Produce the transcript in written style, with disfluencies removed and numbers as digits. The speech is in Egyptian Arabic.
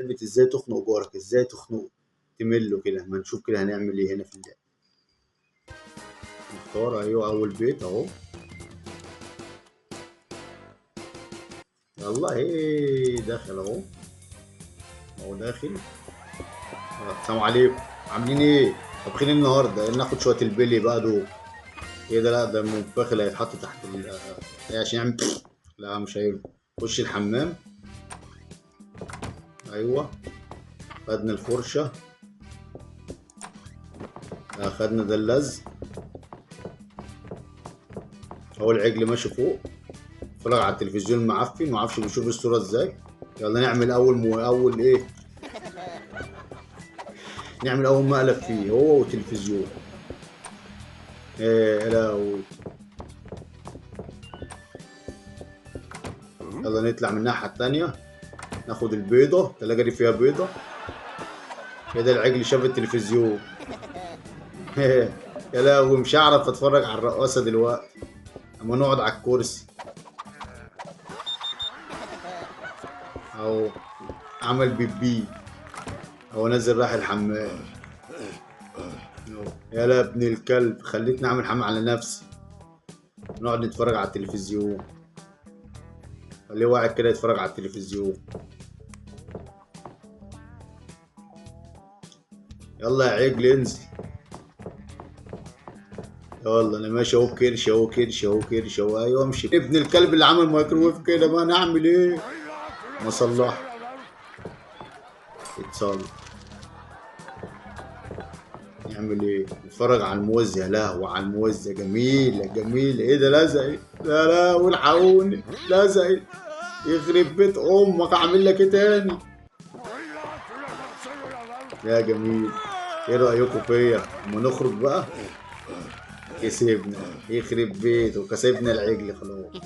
لعبة ازاي تخنق جارك، ازاي تخنقه تمله كده. ما نشوف كده هنعمل ايه هنا في اللعبة. نختار ايوه اول بيت اهو. يلا ايه داخل اهو، اهو داخل. السلام عليكم، عاملين ايه؟ طبخين النهارده ناخد شوية البلي بقى دول. ايه ده؟ لا ده المنفخ اللي هيتحط تحت ال عشان يعمل. لا مش هينفع. خش الحمام. ايوه خدنا الفرشة، اخدنا ده اللزق اهو. العجل ماشي فوق، اتفرج على التلفزيون معفن، معرفش بيشوف الصورة ازاي. يلا نعمل اول ايه، نعمل اول مقلب فيه هو والتلفزيون. ايه لا يلا نطلع من الناحية التانية، ناخد البيضة. التلاجة دي فيها بيضة. كده العجل شاف التلفزيون. يا لهوي مش هعرف اتفرج على الرقاصة دلوقتي، اما نقعد على الكرسي. اهو عمل بيبي اهو، نازل راح الحمام. يا لا ابن الكلب، خليتني اعمل حمام على نفسي. نقعد نتفرج على التلفزيون، خليه واعي كده يتفرج على التلفزيون. يلا يا عجل انزل. يلا انا ماشي اهو، كرش اهو، كرش اهو، كرش اهو. ايوه امشي. ابن الكلب اللي عمل مايكروويف كده، ما انا اعمل ايه؟ ما صلح، اتصلح. نعمل ايه؟ نتفرج على الموزة. لهوي على الموزة، جميلة جميلة. ايه ده؟ لزقت. لا لا والحقوني، لزقت. يخرب بيت امك، اعمل لك ايه تاني؟ يا جميل، ايه رأيكم فيا؟ اما نخرج بقى. كسبنا، يخرب بيته كسبنا العجل خلاص.